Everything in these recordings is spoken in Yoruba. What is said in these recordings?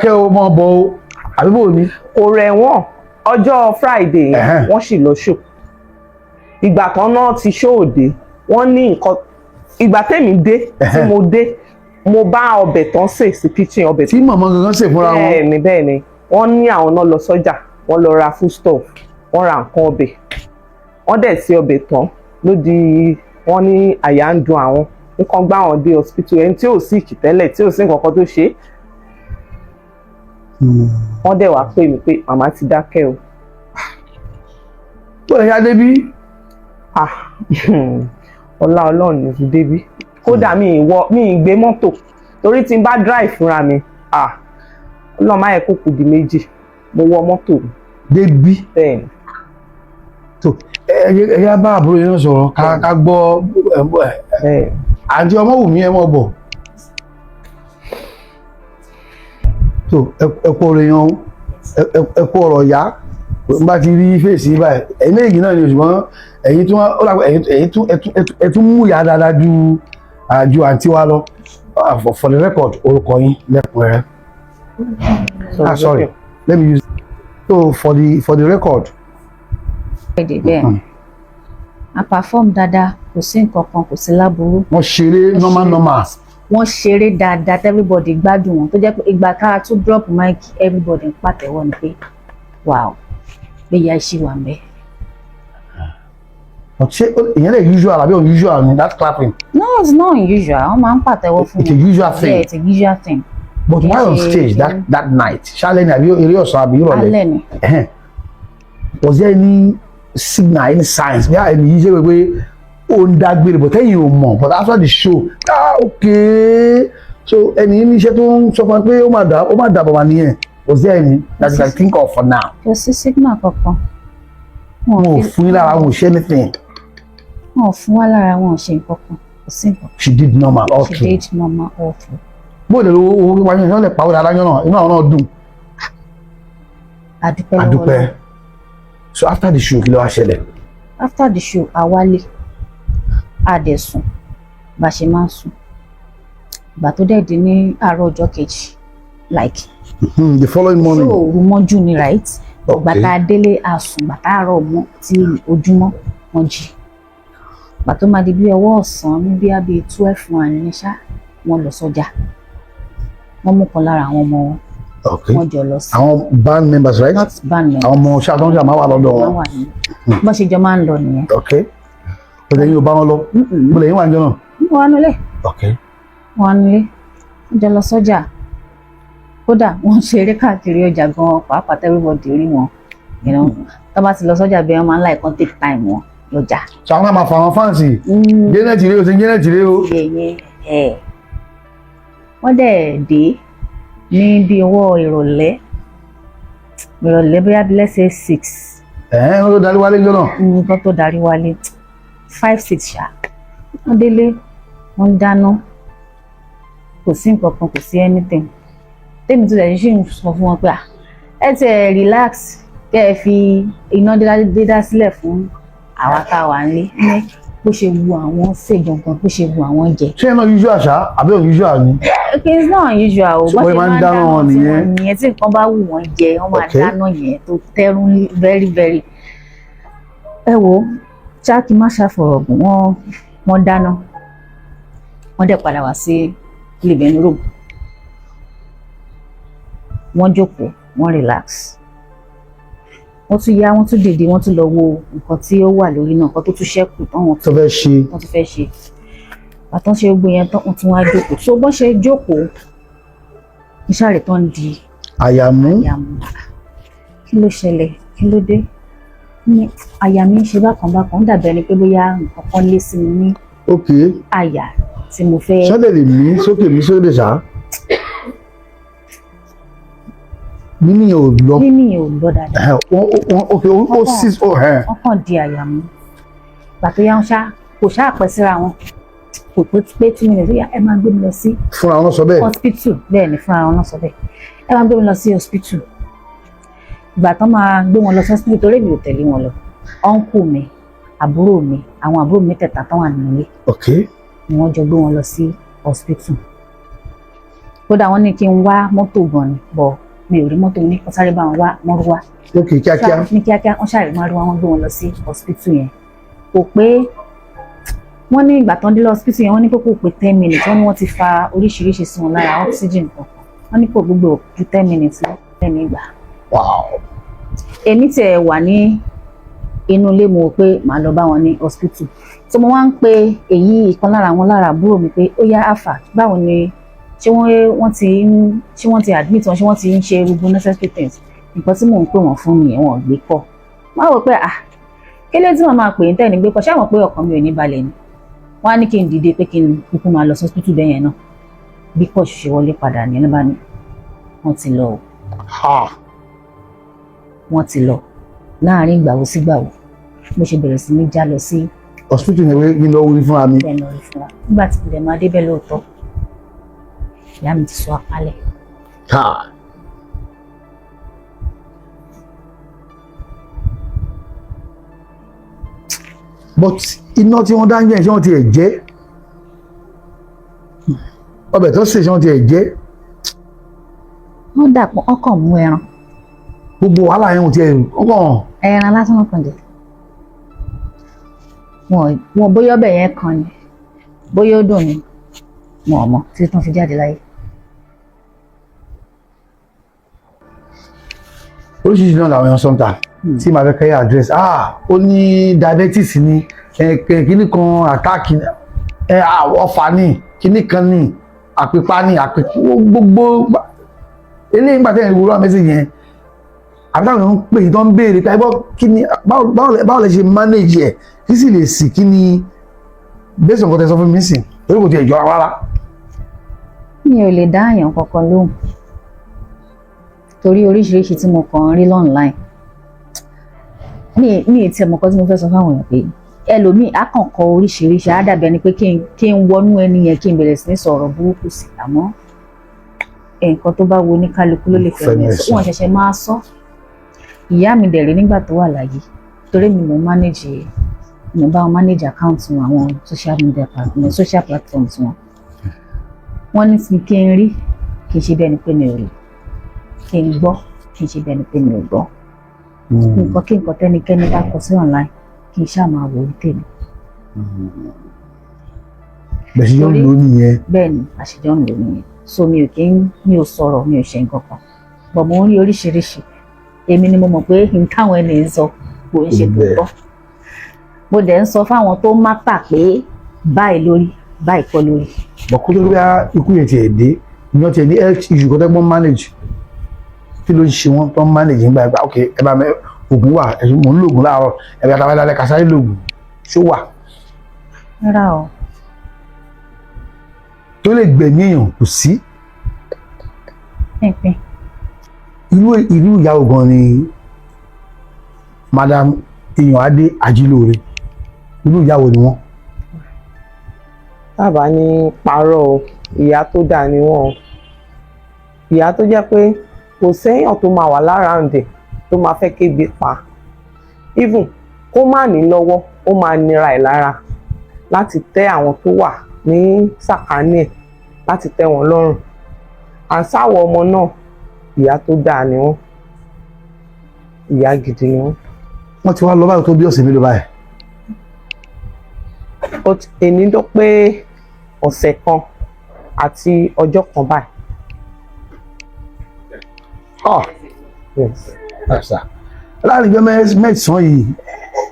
Kẹ́ o mọ̀ bọ̀ o, àbí bò ní? Kò rẹ̀ wọ́n. Ọjọ́ Friday yẹn, wọ́n sì lọ show. Ìgbà kan náà ti show dé, wọ́n ní nǹkan. Ìgbà tèmi dé, tí mo dé, mo bá ọbẹ̀ tán sè sí kitchen, ọbẹ̀ Tí màmá gangan sè fúnra wọn. Bẹ́ẹ̀ni, wọ́n ní àwọn náà lọ sọ́jà, wọ́n lọ ra foodstuff, wọ́n ra nǹkan ọbẹ̀, wọ́n dẹ̀ sí ọbẹ̀ tán ló di wọ́n ní àyà ń dun àwọn, nǹkan gbá wọn dé hospital. Ẹni tí ò sick tẹ́lẹ̀, tí ò sí nǹkan kan tó ṣe é, wọ́n dẹ̀ wá pè mí pé màmá ti dákẹ́ o. Bó lè yá débí? Ah, ọlá Ọlọ́run ní fi débí. Kódà mi ì wọ, mi ì gbé mọ́tò, torí tí n bá drive fúnra mi, ah, Ọlọ́run má yẹ kó kù di méjì. Mo wọ mọ́tò mi. Débí? Bẹ́ẹ̀ ni. Tó ẹ yá, bá àbúrò yẹn sọ̀rọ̀ ká gbọ́ ẹ. Bẹ́ẹ̀. Àǹtí Ọmọwùmí, ẹ mọ̀ bọ̀. Tó ẹ kú ọ̀rọ̀ yẹn o, ẹ kú ọ̀rọ̀ yá. N bá ti rí fèsì báyìí, ẹ̀yin méjì náà ni, ṣùgbọ́n ẹ̀yin tún ó dàgbà, ẹ̀yin tún ẹ tún mú ìyá dáadáa ju àǹtí wa lọ. Ah, for the record, orúkọ yín lẹ́kùnrẹ́rẹ́? Ah, sorry, let me use, so for the record. Friday, bẹ́ẹ̀, a perform dáadáa, kò sí nǹkan kan, kò sí láburú. Wọ́n ṣeré normal normal. Wọ́n ṣeré dáadáa, everybody gbádùn wọn, tó jẹ́ pé ìgbà ká tún drop mic, everybody ń pàtẹ́wọ́ ni pé wow, pé ìyá ìṣì wà ń bẹ̀. But ṣé ìyẹn lè usual àbí unusual ni, that clapping? No, it's not unusual. Wọ́n máa ń pàtẹ́wọ́ fún It's a wọn. usual thing. Yeah, it's a usual thing. But why on stage that night? Ṣálẹ̀ ni àbí eré ọ̀sán àbí ìrọ̀lẹ́? Alẹ́ ni. Ẹhẹ́n. Was there any signal, any signs bí ẹni yìí ṣe pé ó ń dágbére, but ẹ̀yin ò mọ̀, but after the show, ah, okay, so ẹni yìí ní iṣẹ́ tó ń sọ fún wa pé ó máa dà bọ̀ wá nìyẹn? Was there any that you can think of for now? Kò sí signal kankan. Wọn ò fún yín lára, wọn ò ṣe anything? Wọn ò fún wa lára, wọn ò ṣe nǹkan kan, kò sí nǹkan. She did normal all She through? did normal all through. Bóòlù owó owó wíwá yẹn lè pàwọ́ dáadáa yẹn náà, inú àwọn náà dùn. Àdúpẹ́ lọ́wọ́ Àdúpẹ́. Ọlọ́run. So after the show, kí ló wá ṣẹlẹ̀? After the show, a wálé, a dẹ̀ sùn bá ṣe máa ń sùn. Ìgbà tó dẹ̀ di ní àárọ̀ ọjọ́ kejì, like The following morning. Show òru mọ́jú ni, right? Ìgbà tá a délé, a sùn. Ìgbà tá àárọ̀ mọ́ tí ojúmọ́, wọ́n jí. Ìgbà tó máa di bí ọwọ́ ọ̀sán, ní bí abí 12, 1 ní ṣá, wọ́n lọ sọ́jà, wọ́n mú kan lára àwọn ọmọ wọn. Wọ́n jọ lọ sí Àwọn band members, right? Not band members. Àwọn ọmọ ṣáà máa wà lọ́dọ̀ Wọ́n wọn. wà ní bọ́n ṣe jọ máa ń lọ nìyẹn. Ok, bọ́dẹ̀ yín ò bá wọn lọ? Bọ́dẹ̀ yín wà níjọ́ náà? Wọ́n wà nílé. Wọ́n wà nílé. Wọ́n jọ lọ sọ́jà. Kódà wọ́n ṣeré káàkiri ọjà gan pàápàá, everybody rí wọn. Tó bá ti lọ sọ́jà bí, wọ́n máa ń láì kán take time wọn lọ́jà. So àwọn náà máa fa àwọn fans. Janet rèé o, ṣe Janet rèé o. Yẹyẹ ẹ. Wọ́n dẹ̀ dé ní bí ọwọ́ ìrọ̀lẹ́ ìrọ̀lẹ́, bóyá bí let's say 6. Ẹ̀hẹ́n, wọ́n tó darí wálé níjọ́ náà? Nǹkan tó darí wálé, 5, 6 ṣá. Wọ́n délé, wọ́n ń dáná, kò sí nǹkan kan, kò sí anything. Tèmi tó dẹ̀ ṣì ń sọ fún wọn pé, ah, ẹ ti ẹ̀ relax, kẹ́ ẹ fi iná dídá sílẹ̀ fún àwa tá a wà nílé, ní bó ṣe wu àwọn ṣe gangan, bó ṣe wu àwọn jẹ. Ṣé ẹ náà usual ṣá àbí unusual ni? Okay, it's not unusual o. So Bó wọ́n ṣe máa ń dáná wọn tí nìyẹn? Wọ́n nìyẹn. Tí nǹkan bá wù wọ́n jẹ, wọ́n máa dáná yẹn tó tẹ́rùn very very. Ẹ wo ṣáàkì, má ṣàfọ̀rọ̀gùn, wọ́n dáná, wọ́n dẹ̀ padà wá sí living room, wọ́n jókòó, wọ́n relax. Wọ́n tún yá, wọ́n tún dìde, wọ́n tún lọ wo nǹkan tí ó wà lórí náà, nǹkan tó tún ṣẹ́kù táwọn tó fẹ́ ṣe. Wọ́n tún fẹ́ ṣe. Àtọ́ ṣe gbogbo yẹn tán, wọ́n tún wá jókòó. So bọ́n ṣe jókòó, iṣẹ́ rẹ̀ tán di àyàmú. Àyà mú. Kí ló ṣẹlẹ̀? Kí ló dé? Ní àyà mi ń ṣe bákan bákan, ó dàbí ẹni pé bóyá nǹkan kan lé sí mi ní àyà tí mo fẹ́. Sọ́dẹ̀ lè mí sókè, mí sókè ṣá, mímí yẹn ò lọ. Mímí yẹn ò lọ dáadáa. Ẹ̀hẹ̀, wọ́n ok, ó sì ó ẹ̀. Wọ́n kàn di àyà mú. Gbà tó yá ń ṣá, kò ṣáà pẹ́ síra wọn, kò pé pé 2 minutes, ó yá, ẹ máa gbé mi lọ sí Fúnra wọn sọ bẹ́ẹ̀? hospital. Bẹ́ẹ̀ ni, fúnra wọn náà sọ bẹ́ẹ̀, ẹ máa gbé mi lọ sí hospital. Ìgbà tán máa gbé wọn lọ sí hospital, torí èmi ò tẹ̀lé wọn lọ, uncle mi, àbúrò mi, àwọn àbúrò mi mẹ́tẹ̀ẹ̀ta tán wà nínú ilé ni wọ́n jọ gbé wọn lọ sí hospital. Kódà wọ́n ní kí n wá mọ́tò gan ni, bọ̀ mi ò rí mọ́tò, ní kó sáré bá wọn wá mọ́rúwá. Ok, kíákíá. Ní kíákíá, wọ́n ṣàrí márúwá, wọ́n gbé wọn lọ sí hospital yẹn. Kò pé, wọ́n ní ìgbà tán dé lọ hospital yẹn, wọ́n ní pé kò pé 10 minutes, wọ́n ní wọ́n ti fa oríṣiríṣi sí wọn lára, oxygen kankan. Wọ́n ní kò gbogbo ju 10 minutes lọ lẹ́nu ìgbà. Èmi tiẹ̀ wà ní inú ilé, mo wò pé màá lọ bá wọn ní hospital, so mo wá ń pe èyí ìkan lára àwọn lára àbúrò mi pé ó yá, àfà, báwo ni, ṣé wọ́n ti ń, ṣé wọ́n ti admit wọn, ṣé wọ́n ti ń ṣe gbogbo necessary things? Nǹkan tí mò ń pè wọ́n fún nìyẹn, wọn ò gbé kọ́. Wọ́n á wò pé, ah, kélé tí wọ́n máa pè ń tẹ̀ ní gbé kọ́, ṣé àwọn pé ọkàn mi ò ní balẹ̀ ni? Wọ́n á ní kí n dìde pé kí n kúkú máa lọ sí hospital bẹ́ẹ̀ yẹn náà. Bí kò ṣe wọlé padà ní ẹni bá ní wọ́n ti lọ o. Wọ́n ti lọ láàrin ìgbàwo sígbàwo. Mo ṣe bẹ̀rẹ̀ sí ní já lọ sí hospital yẹn pé kí n lọ wí fúnra mi. Bẹ́ẹ̀ lọ rí fúnra. Nígbà tí mo dẹ̀ máa débẹ̀, lóòótọ́, ìyá mi ti sọ apálẹ̀. But iná tí wọ́n dá ń jẹ́, ṣé wọ́n ti ẹ̀ jẹ́? Ọbẹ̀ tó sè, ṣé wọ́n ti ẹ̀ jẹ́? Wọ́n dàpọ̀, ọkàn mú ẹran. Gbogbo wàhálà yẹn, wọ́n ti ẹ̀ ọkàn. Ẹran lásán wọn kàn jẹ. Wọn bóyá ọbẹ̀ yẹn kan ni, bóyá ó dùn ni, wọn ò mọ̀ títí tán fi jáde láyé. Oríṣiríṣi náà làwọn èèyàn sọ́ńtà tí màá fẹ́ kẹ́yà address. Ah, ó ní diabetes ni, kíní kan attack, ọfà ni, kíní kan ni, àpèpá ni, àpè gbogbo eléyìí. Nígbà tẹ́yìn ìwúrọ̀ message yẹn, àbí táwọn èèyàn ń pè yìí tó ń béèrè pé ẹgbọ́ kí ni, báwo lẹ ṣe manage ẹ̀, kí sì lè sì kí ni, based on nǹkan tẹ́ sọ fún mi sìn, torí kò tiẹ̀ jọ rárá. Mi ò lè dá àyàn kankan lóhùn torí oríṣiríṣi tí mo kàn ń rí online. Mi ì tiẹ̀ mọ̀ nǹkan tí mo fẹ́ sọ fáwọn èèyàn, pé ẹlòmíì á kàn kọ oríṣiríṣi, á dàbí ẹni pé kí n wọnú ẹni yẹn, kí n bẹ̀rẹ̀ sí ní sọ̀rọ̀ burúkú sí. Àmọ́ nǹkan tó bá wo ní kálukú ló lè fẹ́nu ẹ̀ sọ. Wọ́n ṣẹ̀ṣẹ̀ máa sọ. Ìyá mi dẹ̀ rí nígbà tó wà láyé, torí mi mò ń manage, mo bá wọn manage account wọn, àwọn social media platform, social platforms wọn. Wọ́n ní tí kí n rí, kì í ṣe bí ẹni pé mi ò rí, kí n gbọ́, kì í ṣe bí ẹni pé mi ò gbọ́. Nǹkan kí nǹkan tẹ́nikẹ́ni bá kọ sí online, kí n ṣáà máa wò ó tèmi. Bẹ́ẹ̀ ṣe yóò lò nìyẹn. Bẹ́ẹ̀ ni, àṣejọ́ ń lò nìyẹn. So mi ò kí ń, mi ò sọ̀rọ̀, mi ò ṣe nǹkan kan, but mo ń rí oríṣiríṣi. Èmi ni mo mọ̀ pé n táwọn ẹni ń sọ kò ń ṣe tòótọ́. Mo dẹ̀ ń sọ fáwọn tó má tà pé báyìí lórí, báyìí kọ́ lórí. Bọ̀ kó tó bí ikú yẹn tiẹ̀ dé, ìyẹn tiẹ̀ ní health issue kó tẹ́ gbọ́n manage, kí ló ń ṣe wọ́n tó ń manage nígbà yẹn? Ok, ẹ bá mi, oògùn wà, mò ń lògùn láàárọ̀, ẹ bá tàbí lálẹ́, kásáré lògùn, ṣó wà? Rárá o. Tó lè gbẹ̀mí èèyàn, kò sí. Pínpín. Irú ìyàwó gan ni Madam Iyànadé Ajílóore, irú ìyàwó ni wọ́n? Tábà ní parọ́ o, ìyá tó dáa ni wọ́n o. Ìyá tó jẹ́ pé kò séèyàn tó máa wà lára ǹdẹ̀ tó máa fẹ́ kébi pa. Even kó má ní lọ́wọ́, ó máa nira ẹ̀ lára láti tẹ́ àwọn tó wà ní sàkání ẹ̀, láti tẹ́ wọn lọ́rùn. Àǹsáwọ̀ ọmọ náà, ìyá tó dáa ni wọ́n, ìyá gidi ni wọ́n. Wọ́n ti wá lọ báyìí tó bí ọ̀sẹ̀ mélòó báyìí? Èní ló pé ọ̀sẹ̀ kan àti ọjọ́ kan báyìí. Ah. Yes. Àṣà láàrin ìjọ 9 yìí,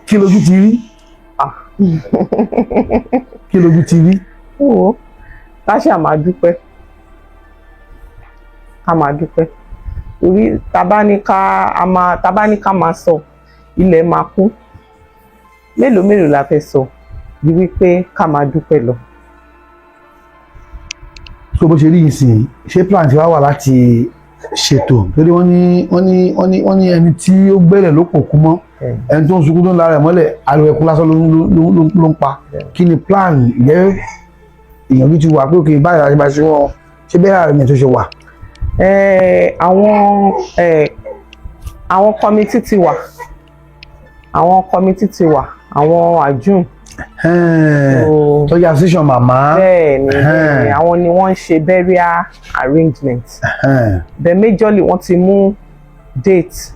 kí lójú ti rí? Ah. Kí lójú ti rí? Wo, ká ṣáà máa dúpẹ́, ká máa dúpẹ́, torí tá bá ní ká a máa, tá bá ní ká máa sọ, ilẹ̀ máa kún. Mélòó mélòó la fẹ́ sọ ju wípé ká máa dúpẹ́ lọ. Tó bó ṣe rí yìí sìn, ṣé plan ti wá wà láti ṣètò? Torí wọ́n ní ẹni tí ó gbẹ́lẹ̀ ló pò kú mọ́, ẹni tó ń sunkún tó ń lara ẹ̀ mọ́lẹ̀, ariwo ẹkún lásán ló ń pa. Kí ni plan yẹ? Ìyànjú ti wà pé òkè báyìí láti bá ṣe wọ́n ṣé bẹ́ẹ̀ àrùn tó ṣe wà? Àwọn committee ti wà, àwọn committee ti wà, àwọn àjùn So, Tọ́jú association màmá. Bẹ́ẹ̀ ni, àwọn ni wọ́n ń ṣe burial arrangement. But majorly, wọ́n ti mú date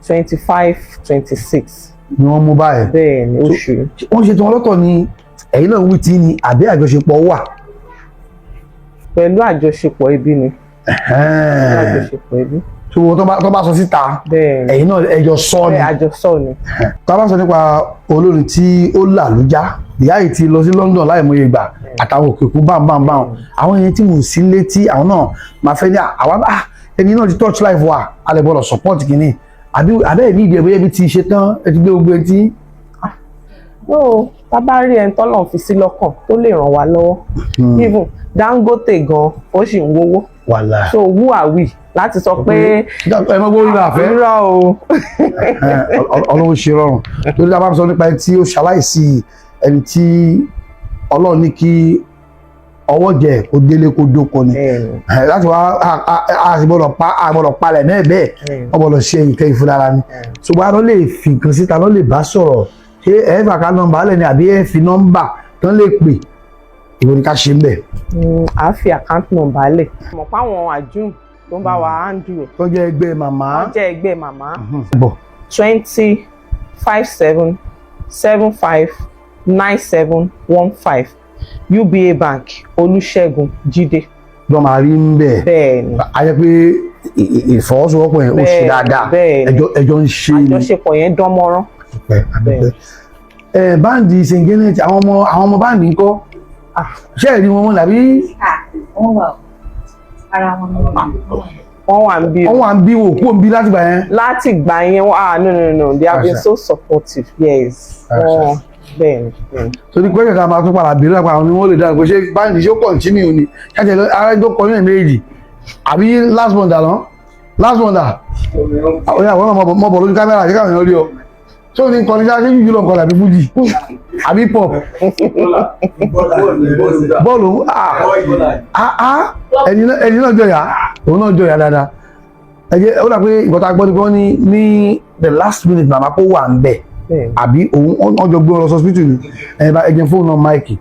25, 26. Ni wọ́n mú báyìí? Bẹ́ẹ̀ ni, oṣù yìí. Wọ́n ṣe tí wọ́n lọ́tọ̀ ni, ẹ̀yin náà wí tí ni, àbí àjọṣepọ̀ wà? Pẹ̀lú àjọṣepọ̀ ẹbí ni, pẹ̀lú àjọṣepọ̀ ẹbí. Tó wọ́n tó bá sọ síta, Bẹ́ẹ̀ ni. ẹ̀yin náà ẹjọ́ sọ ni. Bẹ́ẹ̀, àjọsọ ni. Tá a bá sọ nípa olórin tí ó làlújá, ìyá yìí ti lọ sí London láìmọye ìgbà àtàwọn òkè òkun bámbámbám, àwọn yẹn tí mò ń sí létí, àwọn náà máa fẹ́ ní àwọn, ah, ẹni náà ti touch life wa, a lè gbọ́dọ̀ support kìíní, àbí àbẹ́ ní ìdí ẹ̀bí ẹbí ti ṣe tán, ẹ ti gbé gbogbo etí? No, tá bá rí ẹni tọ́lọ́run fi sí lọ́kàn tó lè ràn wá lọ́wọ́, even Dangote gan, ó sì ń wówó. Wàhálà. So who are we láti sọ pé ẹ mọ gbórí náà fẹ́? Irọ́ o. Ọlọ́run ṣe rọrùn, torí tá a bá sọ nípa ẹni tí ó ṣaláìsí, ẹni tí Ọlọ́run ní kí ọwọ́ jẹ kó délé kó dóko ni. Láti wá a sì gbọ́dọ̀ pa, a gbọ́dọ̀ palẹ̀ náà bẹ́ẹ̀. Wọ́n gbọ́dọ̀ ṣe nǹkan ìfúnra ni, ṣùgbọ́n a lọ lè fi nǹkan síta, lọ lè bá sọ̀rọ̀. Ṣé ẹ fà ká nọ́mbà lẹ̀ ni, àbí ẹ fi nọ́mbà tán lè pè? Ìwọ ni ká ṣe ń bẹ̀. À á fi account number lẹ̀. Mọ̀ pé àwọn àjùm tó ń bá wa handle ẹ̀, tó jẹ́ ẹgbẹ́ màmá. Wọ́n jẹ́ ẹgbẹ́ màmá. Bọ̀. 2057759715, UBA Bank, Olúṣẹ́gun Jídé. Lọ́ máa rí ń bẹ̀. Bẹ́ẹ̀ ni. A jẹ́ pé ìfọwọ́sowọ́pọ̀ yẹn ó ṣe dáadáa. Bẹ́ẹ̀ ni. Ẹjọ́ ń ṣe ni. Àjọṣepọ̀ yẹn dán mọ́rán. Adúpẹ́, adúpẹ́. Ẹ band Saint Janet, àwọn ọmọ band ńkọ́? Ṣé ẹ rí wọn mọ́ làbí? Wọ́n wà ó, ara wọn ni wọ́n wà. Wọ́n wà ń bí o. Wọ́n wà ń bí, wọn ò kú òǹbí láti gbà yẹn. Láti gbà yẹn, ah, no, no, no, they have been Àṣà. so supportive, yes. Àṣà. Wọ́n, bẹ́ẹ̀ ni, bẹ́ẹ̀ ni. Torí pé kẹta máa tún padà bí lápá, àwọn ni wọ́n lè dáhùn pé ṣé band ṣé ó continue ni, ṣáàtì ara ẹni tó kọ nínú méjì, àbí last one dà lọ, last one dà. Ó yá, àwọn ọmọ mọ bọ̀ lójú kámẹ́rà, ṣé káwọn èèyàn rí ọ? Ṣé o ní kọrin ṣáà, ṣé jújù lọ nǹkan àbí fújì àbí pop bọ́ọ̀lù? Ah ah ah, ẹni náà jọyà, òun náà jọyà dáadáa. Ẹ jẹ́ ó dà pé ìgbọ́ta gbọ́ ni pé wọ́n ní the last minute, màmá kó wà ń bẹ̀. Bẹ́ẹ̀ ni. Àbí òun wọ́n jọ gbé wọn lọ hospital ni. Ẹ bá ẹjẹ fóònù náà máìkì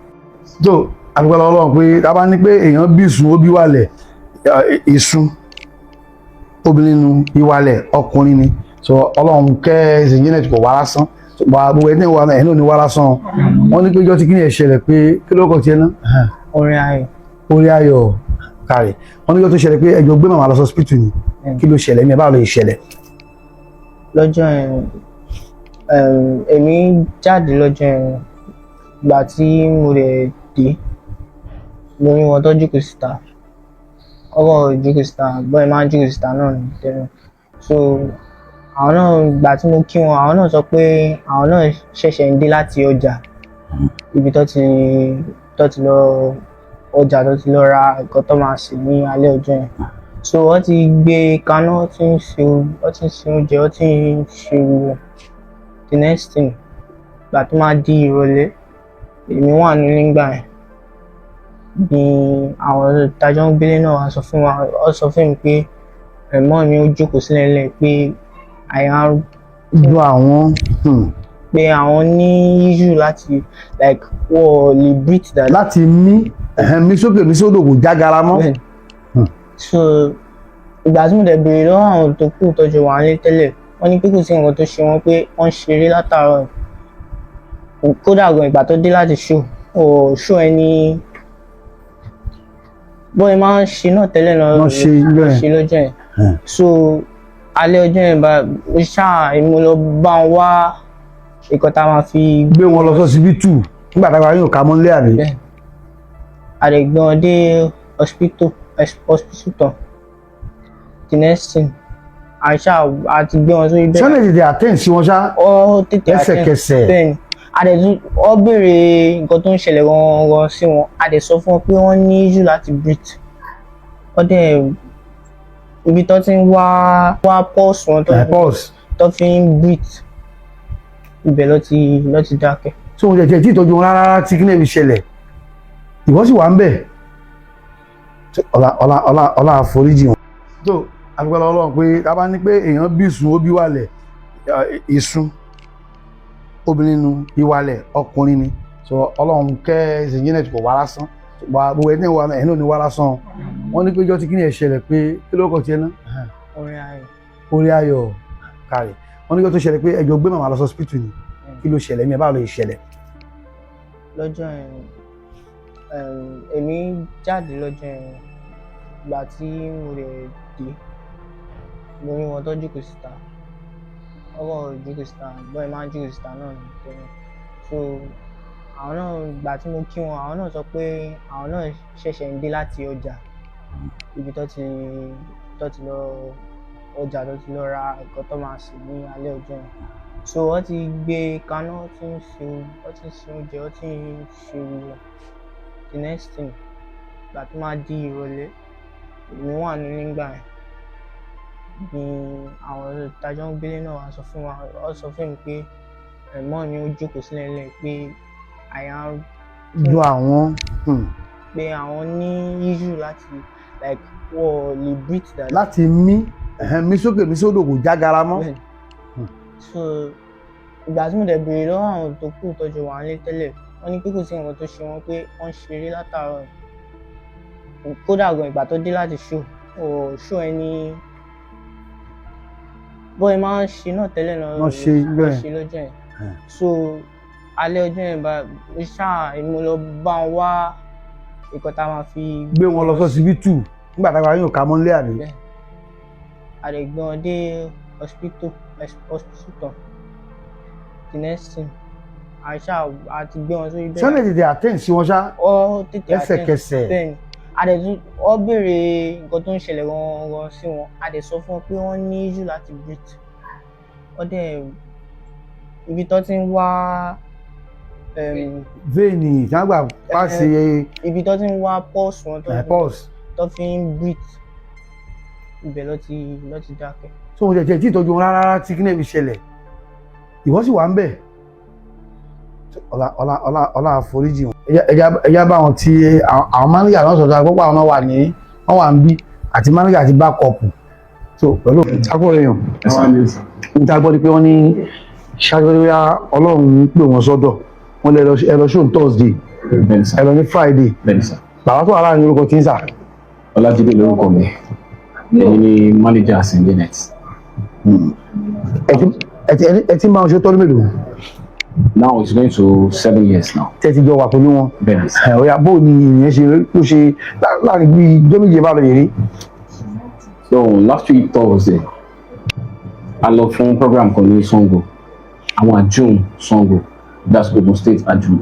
tó àdúgbò Ọlọ́run pé tá a bá ní pé èèyàn bí ìsun, ó bí wàlẹ̀ ìsun obìnrin nu, ìwàlẹ̀ ọkùnrin ni. So Ọlọ́run kẹ́ Saint Janet, kò wá lásán. Wà gbogbo ẹni wà ẹ̀ náà ní wá lásán. Wọ́n ní pé ìjọ tí kí ni ẹ̀ ṣẹlẹ̀ pé kí ló kọ̀ tiẹ̀ náà? Orin ayọ̀. Orí ayọ̀ kárẹ̀. Wọ́n ní ìjọ tó ṣẹlẹ̀ pé ẹjọ́ gbé màmá lọ hospital ni, kí ló ṣẹlẹ̀ ní ẹ? Báwo ló ṣẹlẹ̀? Lọ́jọ́ yẹn, èmi jáde lọ́jọ́ yẹn. Ìgbà tí mo rẹ̀ dé, mo rí wọn tó jókòó síta, ọkọ̀ jókòó síta, bọ́ọ̀ máa ń jókòó síta náà ní tẹ́lẹ̀. So àwọn náà, ìgbà tí mo kí wọn, àwọn náà sọ pé àwọn náà ṣẹ̀ṣẹ̀ ń dé láti ọjà, ibi tó ti lọ ọjà, tó ti lọ ra nǹkan tó máa sè ní alẹ́ ọjọ́ yẹn. So wọ́n ti gbé kaná, wọ́n ti ń ṣe oúnjẹ, wọ́n ti ń ṣe gbogbo. The next thing, ìgbà tó máa di ìrọ̀lẹ́, èmi wà nílé nígbà yẹn, ni àwọn tájọ́ ń gbélé náà wá sọ fún wa, ó sọ fún mi pé ẹ̀gbọ́n mi ó jókòó sílẹ̀ lẹ̀ pé àyà ń dùn àwọn. Pé àwọn ní issue láti, like, wọ́n lè breathe dáadáa. Láti mí, ẹ̀hẹ́n, mí sókè mí sódò, kò jágara mọ́. Bẹ́ẹ̀ni. So ìgbà tí mo dẹ̀ béèrè lọ́wọ́ àwọn tó kù tọ́jú wà nílé tẹ́lẹ̀, wọ́n ní pé kò sí nǹkan tó ṣe wọ́n, pé wọ́n ń ṣeré látàárọ̀. Kódà gan, ìgbà tó dé láti show, ò show ẹni bọ́ọ̀ máa ń ṣe náà tẹ́lẹ̀ náà. Wọ́n ṣe bẹ́ẹ̀. Ṣe lọ́jọ́ yẹn. So alẹ́ ọjọ́ yẹn bá ó ṣáà, mo lọ bá wọn wá nǹkan tá a máa fi gbé wọn lọ sọ́sibítù nígbà táwa yóò ká mọ́lé, àbí? Bẹ́ẹ̀, a lè gbé wọn dé hospital tán. The next thing, àṣà a ti gbé wọn sórí bẹ́ẹ̀. Sọ́nà tètè attend sí wọn ṣá? Ọ tètè attend. Lẹ́sẹ̀kẹsẹ̀. Bẹ́ẹ̀ ni, a dẹ̀ tún ọ béèrè nǹkan tó ń ṣẹlẹ̀ gangan sí wọn. A dẹ̀ sọ fún wọn pé wọ́n ní issue láti breathe. Wọ́n dẹ̀ ibi tó ti ń wá pulse wọn tó Pulse. tó fi ń breathe, ibẹ̀ ló ti dákẹ́. Tí wọn jẹ tí ìtọ́jú wọn rárá rárá tí kí ní ẹbí ṣẹlẹ̀, ìwọ sì wà ń bẹ̀. Ọlá, ọlá, ọlá, ọlá àforíjì wọn. Tó àdúgbò Ọlọ́run pé tá a bá ní pé èèyàn bí ìsun, ó bí wàlẹ̀ ìsun. Obìnrin nu ìwàlẹ̀, ọkùnrin ni. So Ọlọ́run kẹ́ Saint kò wá lásán. Gbogbo ẹni wà ẹni ò ní wá lásán. Wọ́n ní pé ijọ́ tí kí ni ẹ̀ ṣẹlẹ̀, pé kí ló kọ̀ tiẹ̀ náà? Orin ayọ̀. Orí ayọ̀ kárẹ̀. Wọ́n ní kí ó tó ṣẹlẹ̀ pé ẹjọ́ gbé màmá lọ sí hospital ni. Kí ló ṣẹlẹ̀ ní ẹ? Báwo ló ṣe ṣẹlẹ̀? Lọ́jọ́ yẹn, èmi jáde lọ́jọ́ yẹn. Ìgbà tí mo lè dé, mo rí wọn tó jókòó síta. Wọ́n kàn jókòó síta bọ́ọ̀ ẹ máa ń jókòó síta náà ní tẹ́lẹ̀. So àwọn náà, ìgbà tí mo kí wọn, àwọn náà sọ pé àwọn náà ṣẹ̀ṣẹ̀ ń dé láti ọjà, ibi tó ti lọ ọjà, tó ti lọ ra nǹkan tó máa sè ní alẹ́ ọjọ́ yẹn. So wọ́n ti gbé kaná, wọ́n ti ń ṣe, wọ́n ti ń ṣe oúnjẹ, wọ́n ti ń ṣe gbogbo. The next thing, ìgbà tó máa di ìrọ̀lẹ́, èmi wà nílé nígbà yẹn, ni àwọn tájọ́ ń gbélé náà wá sọ fún wa, wọ́n sọ fún mi pé ẹ̀gbọ́n mi ó jókòó sílẹ̀ lẹ̀ pé àyà ń dùn àwọn. Pé àwọn ní issue láti, like, wọ́n lè breathe dáadáa. Láti mí, ẹ̀hẹ́n, mí sókè, mí sódò, kò jágara mọ́. Bẹ́ẹ̀ni. So ìgbà tí mo dẹ̀ béèrè lọ́wọ́ àwọn tó kù tọ́jú wà nílé tẹ́lẹ̀, wọ́n ní pé kò sí nǹkan tó ṣe wọ́n, pé wọ́n ń ṣeré látàárọ̀ ni. Kódà gan, ìgbà tó dé láti show ò show ẹni bọ́ọ̀ máa ń ṣe náà tẹ́lẹ̀ náà Wọ́n ṣe bẹ́ẹ̀. Wọ́n ṣe lọ́jọ́ yẹn. So alẹ́ ọjọ́ yẹn bá mo ṣáà, èmi mo lọ bá wọn wá nǹkan tá a máa fi gbé wọn lọ sọ́sibítù nígbà táwa yóò ká mọ́lé, àbí? Bẹ́ẹ̀. A dẹ̀ gbé wọn dé hospital tán. The next thing, a ṣáà a ti gbé wọn sórí Ṣé wọ́n lè tètè attend sí wọn ṣá? Ọ tètè attend. Lẹ́sẹ̀kẹsẹ̀. Bẹ́ẹ̀ ni. A dẹ̀ tún ọ béèrè nǹkan tó ń ṣẹlẹ̀ gangan sí wọn. A dẹ̀ sọ fún wọn pé wọ́n ní issue láti breathe. Wọ́n dẹ̀ ibi tó ti ń wá vein tí wọ́n gbà pàṣẹ. Ibi tó ti ń wá pulse wọn tó pulse. Tó fi ń breathe, ibẹ̀ ló ti dákẹ́. So mo tẹ̀tẹ̀ tí ìtọ́jú wọn rárá tí kí ní fi ṣẹlẹ̀, ìwọ sì wà ń bẹ̀. Ọlá, ọlá, ọlá, ọlá àforíjì wọn. Ẹja bá wọn tí àwọn manager náà sọ̀tọ̀ àgbọ̀pọ̀, àwọn náà wà ní wọ́n wà ń bí àti manager àti backup. So pẹ̀lú akọ̀ròyìn níta gbọ́ ni pé wọ́n ní ṣáájú bóyá Ọlọ́run ń pè wọ́n sọ́dọ̀. Wọ́n lè ẹ lọ show Thursday, Bẹ́ẹ̀ni sà. ẹ lọ ní Friday. Bẹ́ẹ̀ni sà. Bàbá tó wà láàrin, orúkọ tí ń sà? Ọlájídé lórúkọ mi. Èmi ni manager Saint Janet. Ẹ ti máa ń ṣe tọ́dún mélòó? Now it's going to 7 years now. Tẹ́ ti jọ wà pẹ̀lú wọn? Bẹ́ẹ̀ni sà. Ẹ ọ̀yà, bó ni ìyẹn ṣe ló ṣe láàrin bíi ijọ́ méje bá lọ yèrè? So last week Thursday, a lọ fún program kan ní Sango, àwọn Àjùn Sango, that's Ogun State, Àjùn.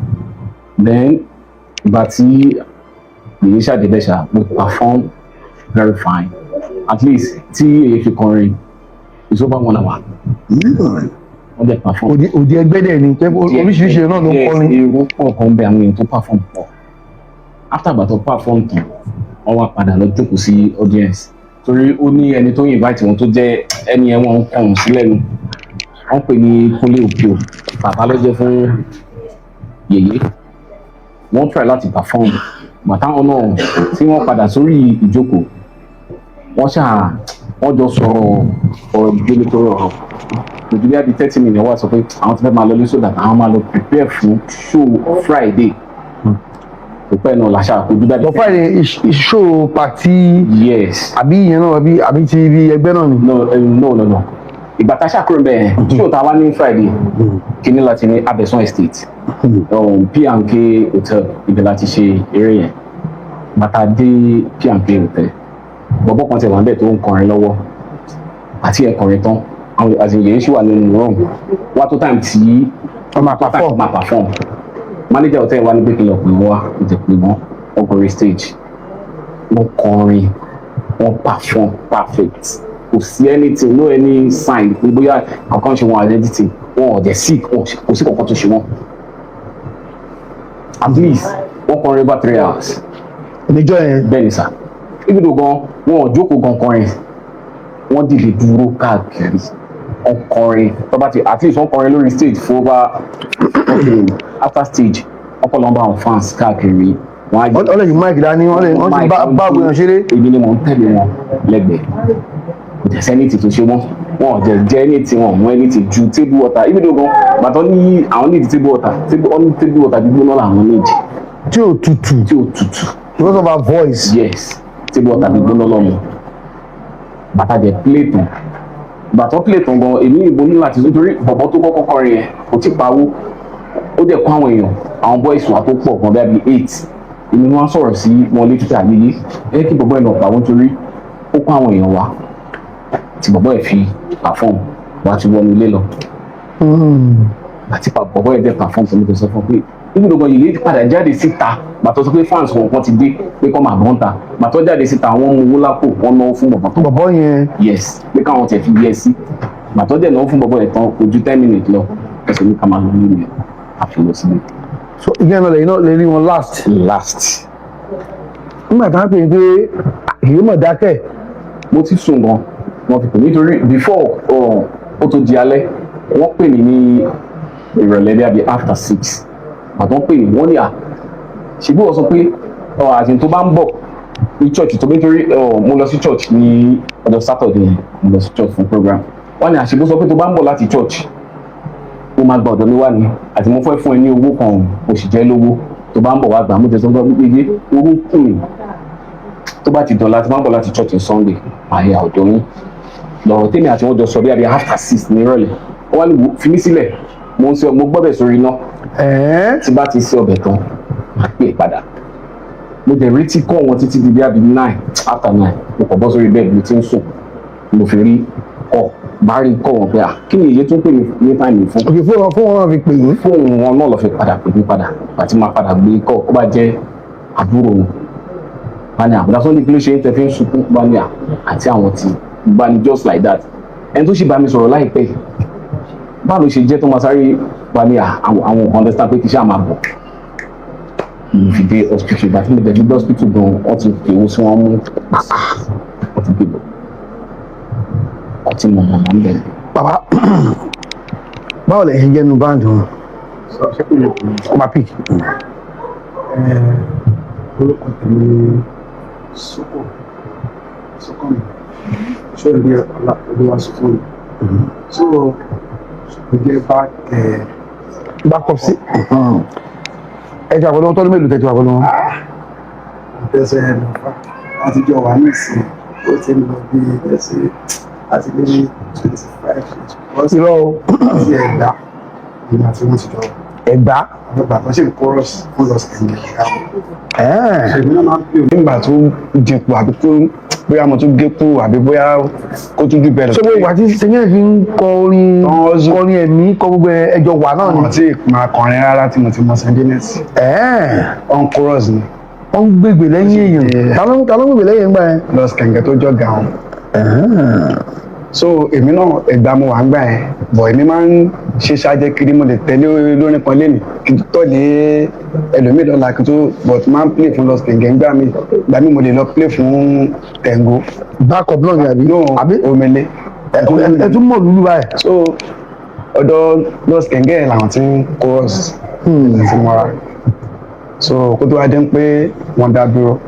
Then ìgbà tí èyí ṣàdébẹ̀ ṣá, we perform very fine. At least tí èyí fi kọrin, it's over one hour. Wọ́n dẹ̀ perform. Òdi ẹgbẹ́ dẹ̀ ni tẹ́ oríṣiríṣi náà ló ń kọrin. Yes, èrò pọ̀ kan bẹ, àwọn èèyàn tó perform pọ̀. After ìgbà tó perform tán, wọ́n wá padà lọ jókòó sí audience, torí ó ní ẹni tó invite wọn tó jẹ́ ẹni ẹ̀ wọ́n ń kọ̀ọ̀n sílẹ̀ nu. Wọ́n pè ní Kúnlé Òpio, bàbá ló jẹ́ fún yèyé. Wọ́n try láti perform. Bàtà wọn náà tí wọ́n padà sórí ìjókòó, wọ́n ṣáà wọ́n jọ sọ̀rọ̀ ọ̀rọ̀ gbélétọ́rọ̀ ọ̀rọ̀ kò ju bí i 30 minutes, wá sọ pé àwọn ti fẹ́ máa lọ ní so that àwọn máa lọ prepare fún show Friday. Kò pẹ́ náà làṣà kò ju bí But Friday show party? Yes. Àbí ìyẹn náà, àbí ti ibi ẹgbẹ́ náà ni? No, no, no, no. Ìgbà tá a ṣàkúrò bẹ́ẹ̀, show tá a wá ní Friday kíní láti ní Abẹ́sán Estate, P&K Hotel, ibẹ̀ láti ṣe eré yẹn. Bàtà dé P&K Hotel, bọ̀bọ̀ kan tẹ̀ wá níbẹ̀ tó ń kọrin lọ́wọ́ àti ẹ̀ kọrin tán, àwọn àti yẹn ṣì wà nínú room wá tó time tí Wọ́n máa perform. Máa perform. Manager hotel wa ní pé kí n lọ pè wọ́n wá. Mo ti pè wọ́n, wọ́n gorí stage, wọ́n kọrin, wọ́n perform perfect. Kò sí anything, no any sign pé bóyá kankan ṣe wọn, identity wọn ò dẹ̀ sick, kò sí kankan tó ṣe wọn. At least wọ́n kọrin over 3 hours. Níjọ́ yẹn? Bẹ́ẹ̀ ni sà. Even though gan wọn ò jókòó gan kọrin, wọ́n dìde dúró káàkiri, wọ́n kọrin. Tó bá ti, at least wọ́n kọrin lórí stage fún over, okay, after stage, wọ́n kọ́ lọ bá àwọn fans káàkiri, wọ́n á Wọ́n lè yí mic dání, wọ́n ti bá àwọn èèyàn ṣeré. Èmi ni mò ń tẹ̀lé wọn lẹ́gbẹ̀ẹ́. Kò tẹ̀ sẹ́ni tí tó ṣe wọ́n. Wọn ò jẹ jẹ anything, wọn ò mú anything ju table water. Even though gan bàtọ́ ní àwọn need table water, table wọ́n ní table water gbígbóná làwọn need. Tí ò tutù. Tí ò tutù. Because of her voice. Yes, table water gbígbóná lọ́mọ. Bàtà jẹ play tán, bàtọ́ play tán gan, èmi ìbò ní láti, nítorí bọ̀bọ̀ tó kọ́kọ́ kọrin yẹn kò tí pawó, ó dẹ̀ kó àwọn èèyàn, àwọn boys wà tó pọ̀ gan, bíi eight. Èmi wọ́n sọ̀rọ̀ sí wọn létí tà yéyé ẹ kí bọ̀bọ̀ yẹn lọ pawó, nítorí ó kó àwọn èèyàn wá tí bọ̀bọ̀ yẹn fi perform wá ti wọnú ilé lọ. Àti bọ̀bọ̀ yẹn dẹ̀ perform tó ní kò sọ fún pé ibi gbogbo yìí padà jáde síta. Gbàtọ́ sọ pé fans wọn kan ti dé pé kọ́ máa bọ́n ta, gbàtọ́ jáde síta, wọ́n mú owó lápò, wọ́n náwó fún bọ̀bọ̀ tó Bọ̀bọ̀ yẹn. Yes, pé káwọn tẹ̀ fi yẹ sí. Gbàtọ́ dẹ̀ náwó fún bọ̀bọ̀ yẹn tán, kò ju 10 minutes lọ, ẹsẹ̀ ní ká máa lọ nínú yẹn, àfi lọ sílé. So ìyẹn náà lẹ́yìn náà lè rí wọn last. Last. Nígbà tá a pè é pé èyí mọ̀ dákẹ́. Mo ti sùn gan wọ́n fi pè mí, nítorí before ó tó di alẹ́, wọ́n pè mí ní ìrọ̀lẹ́ bí abi after 6. Àtọ́ pè mí, wọ́n ní à ṣèbí wọ́n sọ pé àti tó bá ń bọ̀ ní church tó bí, nítorí mo lọ sí church ní ọjọ́ Saturday yẹn, mo lọ sí church fún program. Wọ́n ní àṣebó sọ pé tó bá ń bọ̀ láti church, mo máa gba ọ̀dọ̀ mi wá ní, àti mo fẹ́ fún ẹ ní owó kan, mo sì jẹ́ lówó, tó bá ń bọ̀ wá gbà. Mo jẹ́ sọ fún mi pé owó kùn mí, tó bá ti dọ̀la, tí bá ń bọ̀ láti church ní Sunday, màá yà ọ̀dọ̀ yín. Lọ̀rọ̀ tèmi àti wọn jọ sọ bí abi after 6 ní ìrọ̀lẹ́. Wọ́n wá ní fi mí sílẹ̀, mo ń ṣe, mo gbọ́bẹ̀ sórí iná. Tí bá ti ṣe ọbẹ̀ tán, màá pè é padà. Mo dẹ̀ retí kọ́ wọn títí di bí abi 9, after 9, mo kàn bọ́ sórí bed, mo ti ń sùn, mo fi rí ọ bá rí kọ́ wọn pé à kí ni èyí tún pè mí ní time fún. Òkè fóònù wọn fi pè yín. Fóònù wọn náà lọ fi padà pè mí padà. Àti máa padà gbé kọ́, ó bá jẹ́ àbúrò wọn, bá ní àbúrò Sunday, kí ló ṣe ń tẹ fi ń sunkún? Bá ní à àti àwọn tí bá ní just like that. Ẹni tó sì bá mi sọ̀rọ̀ láìpẹ́, báwo ló ṣe jẹ́ tó máa sáré bá ní àwọn understand pé kì í ṣáà máa bọ̀. Mo fi dé hospital. Ìgbà tí mo dẹ̀ dé hospital gan, wọ́n ti fi owó sí wọn mú, wọ́n ti gbé bọ̀, wọ́n ti mọ̀ mọ̀ ń bẹ̀rẹ̀. Bàbá, báwo lè ṣe jẹ́nu band wọn? Kó máa pick. Orúkọ tèmi ni Sọkọ Sọkọmi Sọ̀rọ̀ Ọlá Olúwa Sọkọmi. So mo jẹ́ back Backup sí ẹ ti àpẹẹrẹ tọdún mélòó tẹ ti wà pẹ̀lú wọn? Tẹsẹ̀ lọ́fà àtijọ́ wà ní ìsìn, ó ti ń lọ bí ẹsẹ̀ àti lé ní 25. Irọ́ o. Àti Ẹ̀gbá ìgbà tí wọ́n ti jọ Ẹ̀gbá. Àgbà tó ṣe ń chorus fún lọ sí ẹ̀yìn ọ̀gá wọn. Ṣèmi náà máa ń pè Nígbà tó dínkù àbí kó bóyá mo tún gé kúrò àbí bóyá kó tún jù bẹ́ẹ̀ lọ. Ṣé gbogbo àti sẹ́yìn fi ń kọ orin? Tán Kọrin ẹ̀mí, kọ gbogbo ẹjọ́ wà náà ni. Wọn tí máa kọrin rárá tí mo ti mọ Saint. On chorus ni. Wọ́n ń gbègbè lẹ́yìn èèyàn. Ta ló ń gbègbè lẹ́yìn ńgbà yẹn? Lọ kẹ̀kẹ́ tó jọ ga wọn. So èmi náà, Ẹ̀gbá mo wà ń gbà yẹn bọ̀, èmi máa ń ṣe ṣáájẹ́ kiri. Mo lè tẹ̀lé olórin kan lẹ́nìí, kí n tó tọ̀lé ẹlòmíì lọ́la, kí n tó, but máa ń play fún Lọ Kẹ̀kẹ́ ńgbà mi. Gbà mí mo lè lọ play fún Tẹ̀ngó. Backup náà ni àbí? No. Àbí? Omele. Ẹ tún mọ̀ lúlú báyìí. So ọ̀dọ̀ Lọ Kẹ̀kẹ́ làwọn ti ń chorus ti mọ́ra. So kó tó wá dé pé wọ́n dá dúró,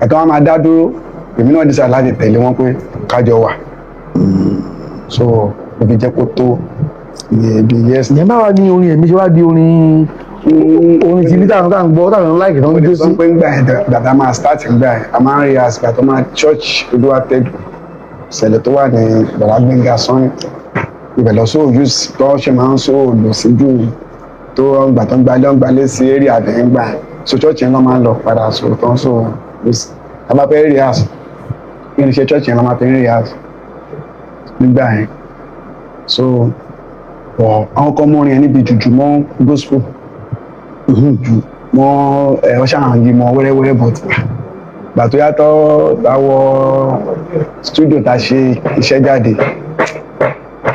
ẹ̀ka wọn máa dá dúró, èmi náà decide láti tẹ̀lé wọn pé kájọ wà. So mo fi jẹ́ kó tó iye bí years. Ìyẹn báwa ni orin ẹ̀mí ṣe wá di orin tí bí táwọn táwọn gbọ́, táwọn láìkì tó ń Mo lè jó sọ sí. Pé ńgbà yẹn dàda máa start ńgbà yẹn, a máa ń rí àsìkò tó máa church Olúwatẹ́dù ṣẹlẹ̀ tó wà ní Bàbá Gbẹ̀ngà Sanni, ibẹ̀ lọ sóò use tó ṣe máa ń sóò lò síjú tó gbà tó ń gbalẹ̀ ń gbalẹ̀ sí area àbẹ̀ ńgbà yẹn. So church yẹn lọ́ máa ń lọ padà, so tó ń sóò a bá fẹ́ rehearse, irinṣẹ́ church yẹn lọ́ máa fi ń rehearse nígbà yẹn. So ọ̀ àwọn kan mọ́rin yẹn níbi jùjú mọ́ gospel jù mọ́ ẹ̀ ọ́ ṣáà yí mọ́ wẹ́rẹ́wẹ́rẹ́, but gbà tó yàtọ̀ táwọ̀ studio tá a ṣe iṣẹ́ jáde,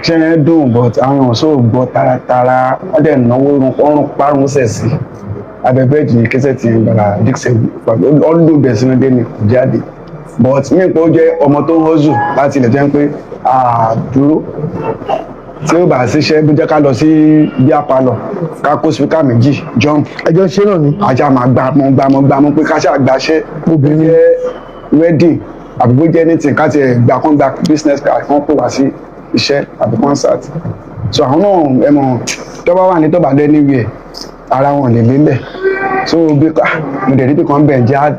iṣẹ́ yẹn dùn, but àwọn èèyàn sóò gbọ́ taratara. Wọ́n dẹ̀ náwó ọrùn parun sẹ̀ sí abẹ́bẹ́ jì kẹsẹ̀ tí gbàrà Dixon ọdún bẹ̀ sínú dé ni kò jáde. But mí pé ó jẹ́ ọmọ tó ń hustle láti ilẹ̀, jẹ́ pé àdúró tí ó bá ṣiṣẹ́ bí jẹ́ ká lọ sí bí apalọ̀, ká kó speaker méjì jump. Ẹjọ́ ṣe náà ni. Ajá máa gbà mọ́ gbà mọ́ gbà mọ́ pé ká ṣáà gbàṣẹ́. Obìnrin. Jẹ́ wedding. Àbí bó jẹ́ anything, ká tiẹ̀ gbà kán, gba business card, kán pè wá sí iṣẹ́ àbí concert. So àwọn náà, ẹ mọ̀, tó bá wà ní, tó bá dé anywhere, ara wọn lè lélẹ̀. So bí mo dẹ̀ rí pé kan bẹ̀ jẹ́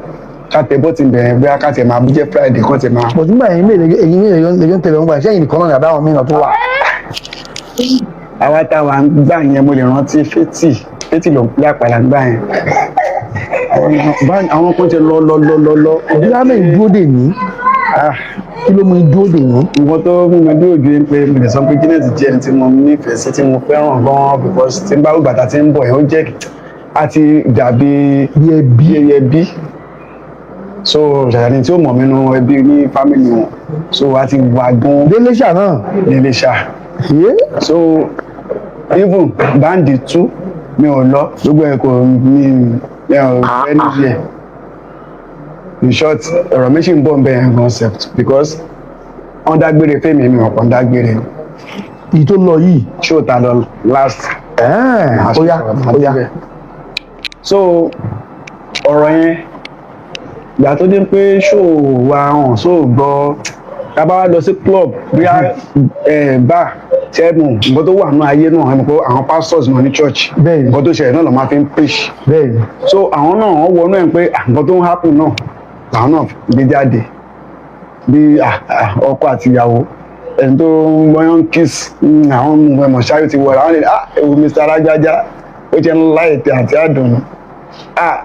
ká tẹ bọ́tì bẹ̀rẹ̀, bóyá ká tiẹ̀ máa bí jẹ́ Friday kan tiẹ̀ máa. Bọ̀ nígbà yẹn, ẹ̀yin mélòó lè jọ ń tẹ̀lé wọn gbà? Ṣé ẹ̀yin nìkan náà ní àbáwọn mìíràn tó wà? Àwa táwa ń gbà yẹn, mo lè rántí Fétì. Fétì ló ń pè àpàlà gbà yẹn. Àwọn kan ti lọ lọ lọ lọ lọ. Ìdílé mẹ́rin dúró dè mí. Kí ló mú i dúró dè yín? Nǹkan tó mú mi dúró ju pé mo lè sọ pé Janet jẹ́ ẹni tí mo nífẹ̀ẹ́ sí, tí mo fẹ́ràn gan-an, because tí n bá gbàtà tí ń bọ̀ yẹn, ó jẹ́ àti dàbí bí ẹbí. Bí ẹbí. So ṣàṣà ni tí ó mọ̀ mí nínú ẹbí ní family wọn, so a ti wà gan. Délé ṣà náà. Nílé ṣá. So even band tú, mi ò lọ, gbogbo ẹ̀ kò mi ò fẹ́ níbi ẹ̀. In short, ọ̀rọ̀ mi sì ń bọ̀ ń bẹ̀ yẹn concept, because wọ́n dágbére fẹ́mi, mi ò kàn dágbére. Èyí tó lọ yìí? Ṣó ta lọ last. Ó yá, ó yá. So ọ̀rọ̀ yẹn, ìgbà tó dé pé ṣó wa hàn, ṣó gbọ́, tá a bá wá lọ sí club, bóyá bar, ṣẹ́gun, nǹkan tó wà nínú ayé náà, ẹ mọ̀ pé àwọn pastors náà ní church, nǹkan tó ṣẹlẹ̀ náà ló máa fi ń preach. So àwọn náà, wọ́n wọnú ẹ̀ pé nǹkan tó ń happen náà làwọn náà gbé jáde, bí ọkọ àti ìyàwó, ẹni tó ń gbọ́yàn kiss, àwọn ẹmọ̀ ṣáyò ti wọ̀ra àwọn lè ewu Mr. Alágbájá, ó ti ń láìtẹ̀ àti àdùnnú,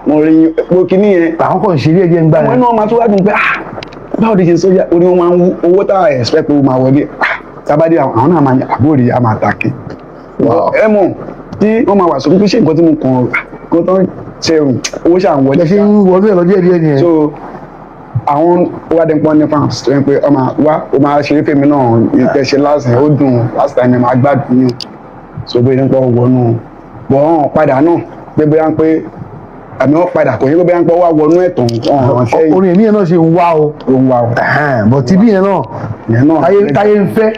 mo rí epo kíní yẹn. Àwọn kan ṣe díẹ̀ díẹ̀ ń gbà àwọn yẹn. náà máa tún wá dùn pé báwo ni ṣe sójà orí wọn máa ń wú owó tá a expect pé ó máa wọlé. Tábàdé àwọn náà máa ní àbórí a máa tàkì. Ẹ mọ̀ tí wọ́n máa wà sọ pé ṣé nǹkan tí mo kàn kó tán ṣe owó ṣà ń wọlé. Ẹ ṣe ń wọnú ẹ̀ lọ díẹ̀ díẹ̀ nìyẹn. So àwọn wádìí pọ́n ní fans tó yẹn pé ọmọ wa ó máa ṣeré fèmí náà, ìtẹ̀ṣe last time ó dùn, last time ẹ̀ máa gbádùn yín. So bóyá nípa wọnú bọ̀ ọ̀hún padà náà pé bóyá pé àmì wọn padà kò yẹ pé bóyá pé wá wọnú ẹ̀tàn ọ̀hún sẹ́yìn. Orin èmi yẹn náà ṣe ń wá o. Ó ń wá o. Bọ̀ tí bí yẹn náà ìyẹn náà táyé táyé ń fẹ́.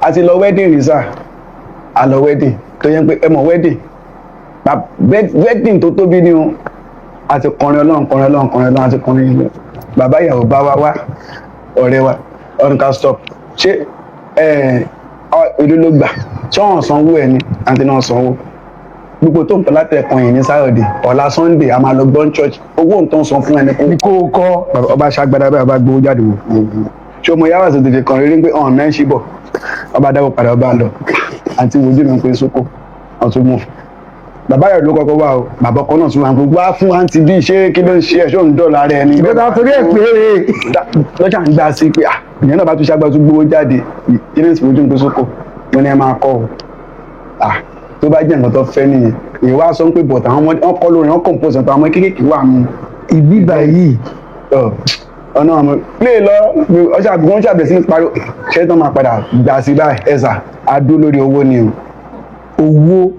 A ti lọ wedding rí sá, a lọ wedding tó yẹ pé ẹ mọ̀ wedding, wedding tó tóbi ni o. A ti kọrin Ọlọ́run, kọrin Ọlọ́run, kọrin Ọlọ́run, a ti kọrin yìí lọ. Bàbá ìyàwó bá wa wá, ọ̀rẹ́ wa ọdún ká stop. Ṣé ẹ èlò ló gbà? Ṣé wọ́n sanwó ẹ ni? Àǹtí náà sanwó gbogbo tó ń pọ̀ látẹ̀kùn yìí ní Saturday, ọ̀la Sunday a máa lọ gbọ́n church, owó nǹkan san fún ẹni ní kó o kọ́. Ọba ṣàgbàdà báyìí, ọba gbowó jáde wò. Ṣé ọmọ yàrá ṣe tètè kàn rí pé ọ̀hún náà ń ṣí bọ̀? Ọba dáwọ́ padà, ọba lọ. Àǹtí wojú mi pé sóko ọ̀tún mú bàbá yàrá ló kọ́kọ́ wá o. Bàbá ọkọ náà tún wà gbogbo wá fún àǹtí bíi ṣé kí ló ń ṣe ẹ̀, ṣé òun dọ̀la rẹ ni. Ìgbésẹ̀ torí ẹ̀ pé Lọ́jà ń gbà sí pé ìyẹn náà bá tún ṣàgbà tún gbowó jáde. Ilé ìsìn ojú ń pé sóko wọn ni ẹ máa kọ́ o. Tó bá jẹ́ nǹkan tó fẹ́ nìyẹn, èyí wá sọ pé but àwọn ọmọdé wọn kọ́ lórin, wọn compose pé àwọn kéékèèké wà mú. Ìbí báyìí. Ọ̀nà ọmọ play lọ, ọṣà wọn ṣàbẹ̀ sí ní pariwo, ṣé tó máa padà gbà sí báyìí? Ẹ̀sà adó lórí owó ni o. Owó.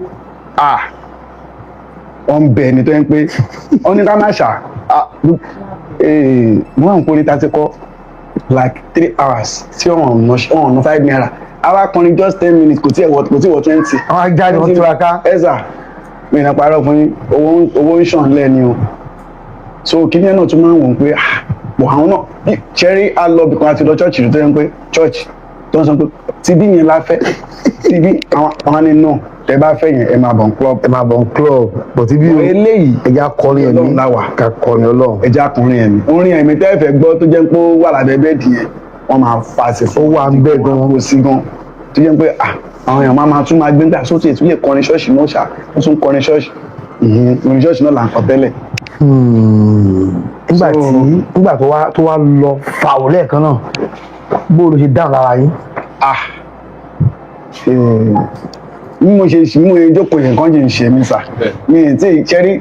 Wọ́n bẹ̀ ni tó yẹn pé wọ́n ní ká má ṣà wọ́n ń kórè tá kọ́ like 3 hours tí ọ̀hún ọ̀nà ₦5, àwa kọrin just 10 minutes, kò tí ẹ̀ wọ, kò tí wọ 20. Àwọn ajáde wọn túraká. Ẹ̀sà mi ní parọ́ fún yín, owó ń ṣàn lẹ́ni o. So kíní ẹ̀ náà tún máa ń wọ̀n pé bọ̀ àwọn náà ṣẹ́rí á lọ bìkan àti lọ church tó yẹn pé church tó ń sọ pé tibí yẹn la fẹ́, tibí àwọn ní náà tẹ bá fẹ́ yẹn, ẹ máa bọ̀ ń club. Ẹ máa bọ̀ ń club, bọ̀ tí bí o eléyìí ẹja kọrin ẹ̀mí. Ọlọ́run la wà. Ká kọrin Ọlọ́run. Ẹja kọrin ẹ̀mí, orin ẹ̀mí tẹ́ fẹ́ gbọ́ tó jẹ́ pé ó wà lábẹ́ bẹ́ẹ̀dì yẹn, wọ́n máa fa sí Ó wà ń bẹ̀ gan. Kò sí gan tó jẹ́ pé àwọn èèyàn máa tún máa gbé nígbà sókè tún lè kọrin ṣọ́ọ̀ṣì náà ṣá, wọ́n tún kọrin ṣọ́ọ̀ṣì, orin ṣọ́ọ̀ṣì náà là ń kọ tẹ́lẹ̀. Nígbà tí nígbà tó wá lọ fàwọ̀ lẹ́ẹ̀kan náà, bó ló ṣe dáhùn lára yín? Bí mo ṣe bí mo ṣe jókòó yẹn kan jì ń ṣe mí sà, mi ì tí ì ṣẹ́rí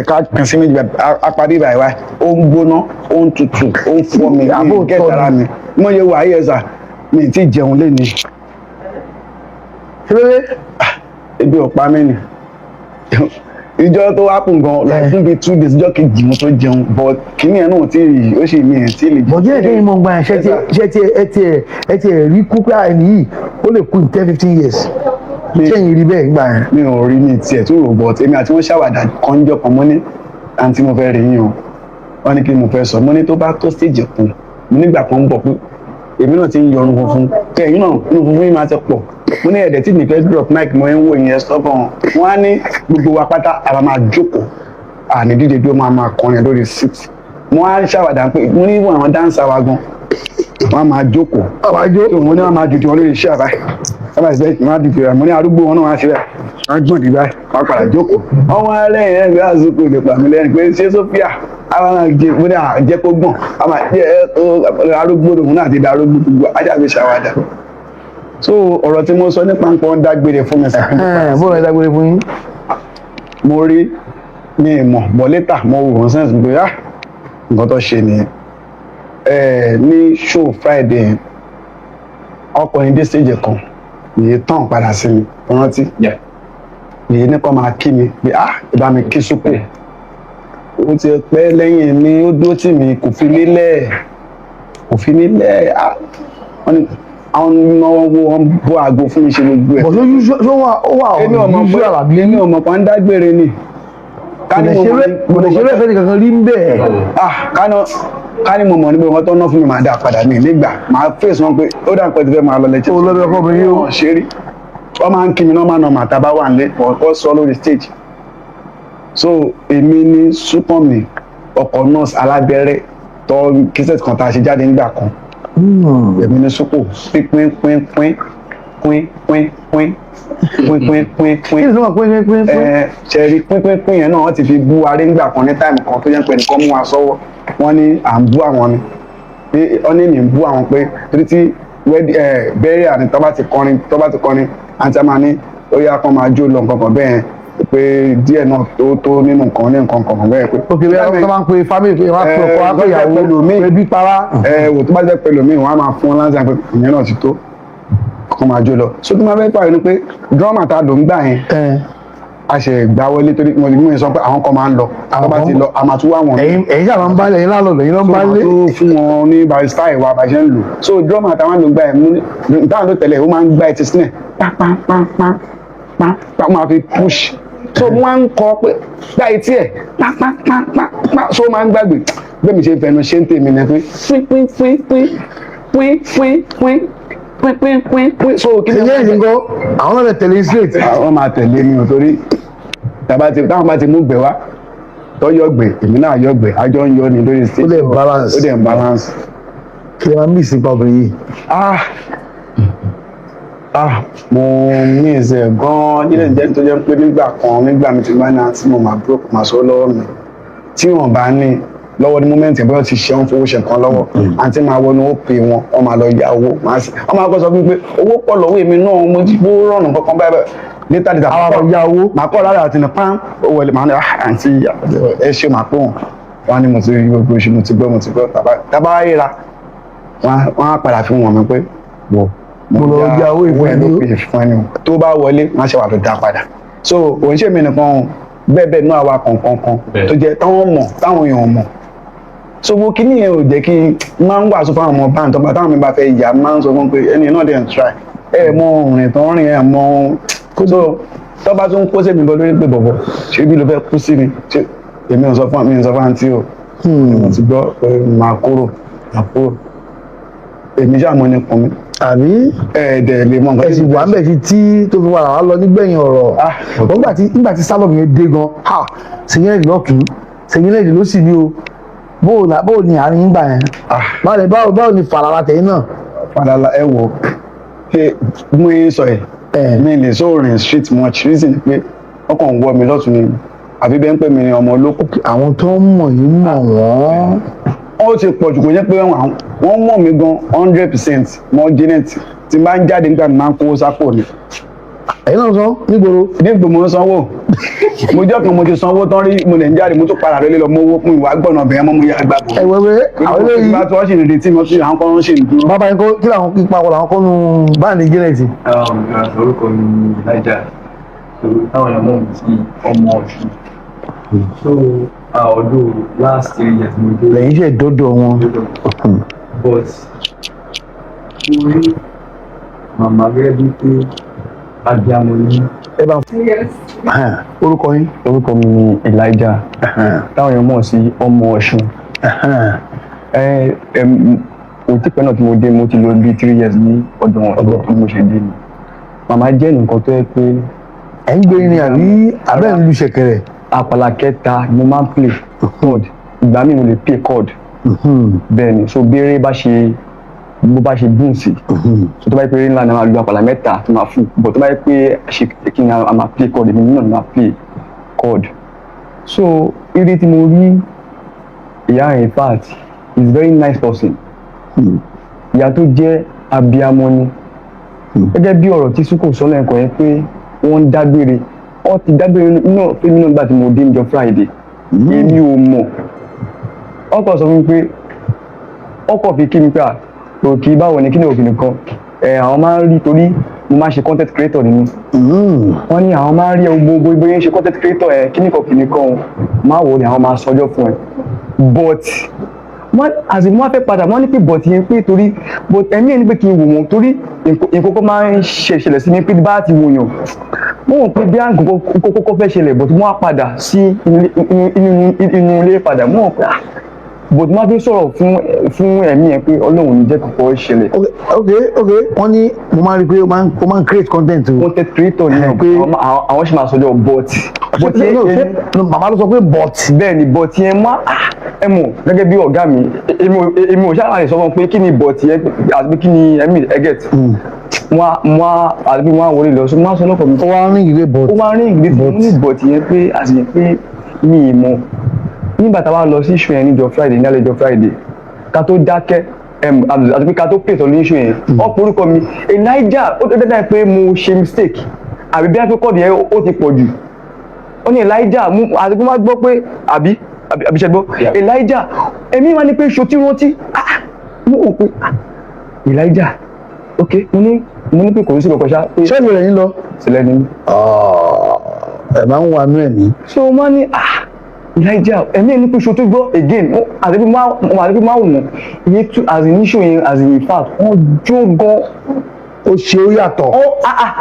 ká kàn sí méjì apàdé ìbàyẹ̀ wa, ó ń gbóná, ó ń tutù, ó ń fọ́ mi, mi ì kẹtara mi mo ṣe wà ayé sà, mi ì tí ì jẹun léni. Ṣé lóde? Ebi ò pa mí ni. Ìjọ tó wá kùn gan like fún bíi 2 days, ìjọ kejì mo tó jẹun, but kíní ẹ̀ náà tí ó sì mi ẹ̀ tí lè jẹun. Bọ̀dé ẹ̀dẹ́ yìí mọ̀ ń gba ẹ̀, ṣé ti ẹ ti ẹ rí kú pé ẹni yìí ó lè kú in 10-15 years? Ṣé rí bẹ́ẹ̀ gbà yẹn? Mi ò rí ní tiẹ̀ tó rò, but èmi àti wọn ṣàwàdà kànjọ kan mọ́ ní àǹtí, mo fẹ́ rí yín o. Wọ́n ní kí mo fẹ́ sọ. Mo ní tó bá tó stage kan, mo nígbà kan ń bọ̀ pé èmi náà ti ń yọrun funfun, kẹ ẹ̀yin náà inú funfun yìí máa ti pọ̀. Mo ní ẹ̀dẹ̀ tí mi fẹ́ drop mic, mo ń wò yẹn sọ́kàn wọn á ní gbogbo wa pátá àwa máa jókòó, àní dídé bí ó máa kọrin lórí seat. Mo á ń ṣàwàdà pé mo ní àwọn dancer wa gan, wọn á máa jókòó. Àwájọ. Tó mo ní wọn máa dìde wọn lórí iṣẹ́ àbáyé wọn máa ṣe wọn á dìde rẹ. Mo ní arúgbó wọn náà, wọn á ṣe bẹ́ẹ̀, wọn á gbọ̀n dìde báyìí, wọn á padà jókòó. Wọn wá lẹ́yìn ẹgbẹ́ àzókò lè pa mí lẹ́rìn pé ṣé Sophia àwọn máa jẹ. Mo ní àjẹ kó gbọ̀n, a máa jẹ arúgbó lòun náà ti da arúgbó gbogbo ajá mi ṣàwàdà. So ọ̀rọ̀ tí mo sọ nípa ń pọ́n dágbére fún mi sàkóso. Bó lọ dágbére fún yín? Mo rí mi mọ̀ bọ̀ later mo wò ó sense pé, ah, nǹkan tó ṣe nìyẹn. Ní show Friday yẹn, ọkùnrin dé stage kan, yìí tán padà sí mi, mo rántí. Yìí ní kọ́ máa kí mi pé, ah, ìbá mi kí Súpè, ó ti pẹ́ lẹ́yìn mi, ó dúró tì mí, kò fi mí lẹ̀, kò fi mí lẹ̀. Ah, wọ́n ní àwọn náwó, wọn bó aago fún mi, ṣe gbogbo ẹ̀. Bọ̀ ṣó wà ó wà Èmi ò mọ̀ pé usual àbí? Èmi ò mọ̀ pé ń dágbére ni. Kò lè ṣeré ẹ̀fẹ́ nìkankan rí ń bẹ̀. Ah, kánú mo mọ̀ níbi wọn tó ná fún mi, máa dá padà ní nígbà máa fèsì wọn pé ó dà pé ti fẹ́ máa lọ lẹ́jẹ̀. Ó lọ́bẹ̀ ọkọ mi yóò. Wọ́n ṣe rí, wọ́n máa ń kí mi náà, máa nà màtá bá wà nílé ọ̀kọ́ sọ lórí stage. So èmi ní Súnkànmí, ọkọ̀ nurse alábẹ́rẹ́ tó kíṣẹ́ kan tá a ṣe jáde nígbà kan. Èmi ní Súpò pín pín pín pín pín pín pín pín pín pín Kí pín. ni sọ́mọ̀ pín pín pín pín? Ẹ ṣẹ̀rí, pín pín pín yẹn náà, wọ́n ti fi bú aré ńgbà kan ní time kan tó jẹ́ pé nìkan mú wa sọ́wọ́, wọ́n ní à ń bú àwọn ni, pé wọ́n ní mi ń bú àwọn, pé torí tí bẹ́ẹ̀rẹ̀ àní tó bá ti kọrin, tó bá ti kọrin, àǹtí a máa ní ó yá kán máa jó lọ nǹkan kan bẹ́ẹ̀, pé díẹ̀ náà tó tó nínú nǹkan ní nǹkan kan bẹ́ẹ̀ pé. Ok, bí wọ́n máa ń pe family, pé wọ́n á pe ọkọ, á pe ìyàwó, Pẹ̀lú mi. ẹbí para. Ẹ wò, tó bá jẹ́ pẹ̀lú mi, wọ́n á máa fún wọn láǹtí pé ìyẹn náà ti tó, kán máa jó lọ. So tó máa fẹ́ pàrọ̀ ni pé drummer ta ló ń gbà yẹn, a ṣe gbà wọlé torí mo ní sọ pé àwọn kan máa ń lọ, àwọn bá ti lọ, a máa tún wá wọn. Ẹ̀yin sábà ń bá ẹ̀yin lálọ́, ẹ̀yin ló ń bá lé. Tó fún wọn ní by style wa bá ṣe ń lò. So drummer táwọn ló ń gbà yẹn, mú ní táwọn ló tẹ̀lé, ó máa ń gbá etí sílẹ̀ pa pa pa pa pa pa, ó máa fi push. So mo máa ń kọ pé gbá etí ẹ̀ pa pa pa pa pa, so ó máa ń gbàgbé bẹ́ẹ̀ mi ṣe fẹnu ṣe ń tèmi ní pé pín pín pín pín pín pín pín pín pín pín pín, so kí ni. Ṣe yẹn nǹkan àwọn náà lè tẹ̀lé straight? Àwọn máa tẹ̀lé mi ò, torí táwọn bá ti mú gbẹ wá tó yọ gbẹ, èmi náà yọ gbẹ, àjọ ń yọ ni lórí stage. Ó dẹ̀ balance. Ó dẹ̀ ń balance. Kí lè máa miss nípa obìnrin yìí? Ah ah, mo miss ẹ gan-an nílẹ̀ jẹ́ tó jẹ́ pé nígbà kan, nígbà mi ti bá ní àǹtí, mo máa broke, máa sọ lọ́wọ́ mi tí wọ́n bá ní lọ́wọ́ ní moment ẹ̀, bóyá ti ṣe wọ́n fowó ṣe nǹkan lọ́wọ́, àǹtí máa wọnú ó pè wọ́n, wọ́n máa lọ ya owó, máa sì wọ́n máa kọ́ sọ fún mi pé owó pọ̀ lọ́wọ́ èmi náà, mo ti bó rọrùn kankan báyìí báyìí later later. Àwọn àbọ̀ ya owó. Màá kọ́ lára àti ní pam ó wọlé, màá ní, "Ah, àǹtí, ẹ ṣe." Màá pọ̀ wọ́n, wọ́n á ní mo ti rí gbogbo ṣe, mo ti gbọ́, mo ti gbọ́. Tàbá ríra, wọ́n á padà fi wọ̀n mi pé wò Mo lọ ya owó ìfún ẹ ló ẹni. pè fún ẹni o tó bá wọlé, wọ́n á ṣe wà ló dá padà. So òun ṣèmi nìkan o, bẹ́ẹ̀ bẹ́ẹ̀ náà àwa kọ̀ọ̀kan kan tó jẹ́ táwọn mọ̀, táwọn èèyàn mọ̀. So wo kíní yẹn ò jẹ́ kí n máa ń wàásù fáwọn ọmọ báńtọ́ bá táwọn mi bá fẹ́ yà, máa ń sọ fún pé ẹni náà dẹ̀ ń try ẹ mọ òrìn tó ń rìn ẹ mọ. So tó bá tún kó sèmi gan lórí pé bọ̀bọ̀ ṣé bí ló fẹ́ kú sí mi, ṣé èmi ò sọ fún mi, ò sọ fún àǹtí o, mo ti gbọ́ pé màá kúrò, màá kúrò, èmi ṣáà mo ní kùn mi. Àbí? Ẹ̀ẹ́dẹ̀ lè mọ nǹkan. Ẹ sì wà ń bẹ̀ títí tó fi wà wá lọ nígbẹ̀yìn ọ̀rọ̀. Ah. Nígbà tí sálọ̀mù yẹn dé gan, ha, sèyìn lọ́tún, sèyìn ló sì ní o, bóò ní àárín gbà yẹn? Ah. Báwo ni fàlàlà tẹ̀yìn náà? Padà ẹ wò, ṣé mú yín sọ ẹ mi lè so rìn street much, reason pé wọ́n kàn ń wọ́ mi lọ́tún ni, àbí bẹ́ẹ̀ ń pè mí ní ọmọ olóko. Àwọn tó ń mọ̀ yín mọ̀ wọ́n. Ó ti pọ̀ jù, kò jẹ́ pé wọ́n mọ̀ mí gan 100% mọ́ Janet. Tí n bá ń jáde nígbà mi, máa ń kówó sápò ni. Ẹ̀yin náà sọ nígboro? Dípò mo ń sanwó, mo jọ́ kan mo ti sanwó tán rí, mo lè ń jáde, mo tún padà lólé lọ mówó fún ìwà gbọ̀nà bẹ̀rẹ̀ mọ́, mo yá gbàgbọ́. Ẹ wẹ́wẹ́ àwọn eléyìí. Ìgbà tí wọ́n sì ń retí mi, àwọn kan sì ń dúró. Bàbá yín kó kí làwọn ipa wọ làwọn kọ́ nu báńdì Janet? Orúkọ mi ni Elijah. So táwọn èèyàn mọ̀ mí sí ọmọ Ọ̀ṣun. So although last 3 years mo dé. Lẹ́yìn iṣẹ́ ìdọ́dọ̀ wọn. But mo rí màmá gẹ́gẹ́ bíi pé abiyamọ ni. Ẹ bá orúkọ yín? Orúkọ mi ni Elijah, táwọn èèyàn mọ̀ sí ọmọ Ọ̀ṣun. Ẹ ẹ kò tí pẹ́ náà tí mo dé. Mo ti lò bíi 3 years ní ọ̀dọ̀ wọn tó mo ṣe dé ni. Màmá jẹ́ nǹkan tó yẹ pé Ẹ̀ ń gbé ni àbí abẹ́ ń lu ṣẹ̀kẹ̀rẹ̀? Àpàlà kẹta mo máa ń play chord. Ìgbà míì mo lè play chord. Bẹ́ẹ̀ ni. So béèrè bá ṣe bó bá ṣe dùn sí, so tó bá yẹ pé eré ńlá ni a máa lu àpàlà mẹ́ta tó máa fún, but tó bá yẹ pé ṣe kí ni, a máa play chord. Èmi náà máa play chord. So eré tí mo rí ìyá, in fact, is very nice person. Ìyá tó jẹ́ abiamọ ni. Gẹ́gẹ́ bí ọ̀rọ̀ tí Sukò sọ lẹ́ẹ̀kan yẹn pé wọ́n ń dágbére, wọ́n ti dágbére náà fẹ́mi náà. Nígbà tí mo dé níjọ́ Friday, èmi ò mọ̀. Ọkọ̀ sọ fún mi pé ọkọ̀ fi kí mi pé à òkè báwo ni, kí ni òkè nìkan ẹ àwọn máa ń rí, torí mo máa ń ṣe content creator ni mí. Wọ́n ní àwọn máa ń rí ẹ gbogbo bóyá ń ṣe content creator ẹ, kí nìkan kì nìkan o, máa wò ni àwọn máa sọjọ́ fún ẹ. But wọ́n as in wọ́n fẹ́ padà, wọ́n ní pé but yẹn pé torí but ẹ̀mí ẹ̀ ní pé kí n wò wọ́n, torí nǹkan kan máa ń ṣẹlẹ̀ sí mi pé bá ti wò yàn, mo mọ̀ pé bí à nǹkan kọ́kọ́ fẹ́ ṣẹlẹ̀. But wọ́n á padà sí inú ilé padà. Mo mọ̀ pé ah, but wọ́n á fi sọ̀rọ̀ fún ẹ̀mí yẹn pé Ọlọ́run ní jẹ́ kọ́kọ́ ṣẹlẹ̀. Ok, wọ́n ní mo máa ń rí i pé ó máa ń create content o. Content creator ni. Àwọn ṣì máa sọjọ́, but No, no, màmá ló sọ pé but. Bẹ́ẹ̀ ni, but yẹn má ẹ mọ̀ gẹ́gẹ́ bí ọ̀gá mi, èmi ò ṣáà lè sọ fún un pé kí ni but yẹn àti pé kí ni ẹ̀mí ẹ get. Wọ́n á àti pé wọ́n á wọlé lọ, so wọ́n á sọ lọ́kọ̀ mi. Ó wá rí ìwé but. Ó wá rí ìgbé tí mo ní but yẹn pé àti yẹn pé mi ì mọ̀. Nígbà tá a wá lọ sí show yẹn níjọ́ Friday, ní àlejò Friday, ká tó dákẹ́ àti pé ká tó pè tọ́ ní show yẹn, wọ́n porúkọ mi, Elijah. Ó tó dáadáa pé mo ṣe mistake àbí bí wọ́n fi kọ́ọ̀dù yẹn ó ti pọ̀ jù. Ó ní Elijah mú àti pé wọ́n gbọ́ pé àbí ṣe gbọ́ Elijah. Èmi wá ní pé ṣo tí rántí, ah, mo wò pé ah, Elijah, ok. Mo ní pé kò ní sí kankan ṣá pé Ṣọ́ọ̀ṣì rẹ̀ ń lọ. Sílẹ̀ ni mí. Ẹ̀ máa ń wà nú ẹ̀mí. So wọ́n ní ah, Elijah, ẹ̀mí ẹ̀ ní pé ṣo tó gbọ́ again. Àti pé máa wọ̀n iye tú as in issue yẹn, as in, in fact, wọ́n jó gan. Ó ṣe ó yàtọ̀. Ó ah ah,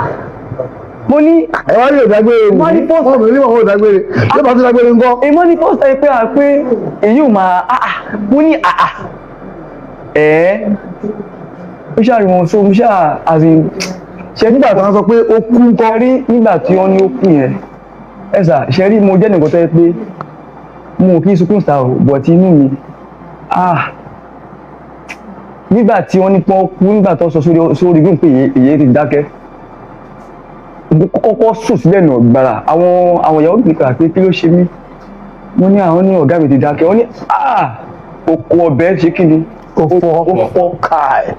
mo ní Ẹ wá ní òdágbére. Wọ́n ní Wọ́n mọ̀ ní wọ́n òdágbére yóò bá tún dágbére ńkọ́? Èmi ní first time pé à pé èyí ò máa ah ah, mo ní ah ah, ẹ̀ẹ́ ó ṣáà rí wọn, so mo ṣáà as in ṣe Nígbà tí wọ́n sọ pé ó kú ńkọ́? Rí nígbà tí wọ́n ní ó kú yẹn, ẹ sà ṣe rí, mo jẹ́ nìkan tó yẹ pé mo ò kí ń sunkún sá o, but inú mi ah nígbà tí wọ́n ní pọ́n kú, nígbà tó sọ sórí gùn pé èyí ti dákẹ́, mo kọ́kọ́ sùn sílẹ̀ nù gbàrà. Àwọn ìyàwó mi kà pé kí ló ṣe mí. Mo ní àwọn ní ọ̀gá mi ti dákẹ́. Wọ́n ní ah, òkú ọbẹ̀ ṣe kí ni? Ó fọ́. Ó fọ́. Káì.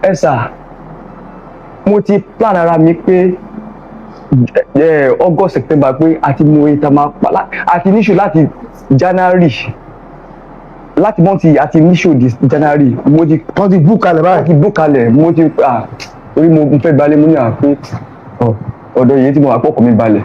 Ẹ sà, mo ti plan ara mi pé August, September, pé àti mo ìta máa pa àti níṣù láti January, láti mọ́tì àti níṣù di January mo ti Wọ́n ti bú kalẹ̀ mo báyìí. ti bú kalẹ̀. Mo ti ah, torí mo fẹ́ gbalẹ̀. Mo ní à pé ọ̀dọ̀ yìí tí mo wà pọ̀ kọ́ mi balẹ̀.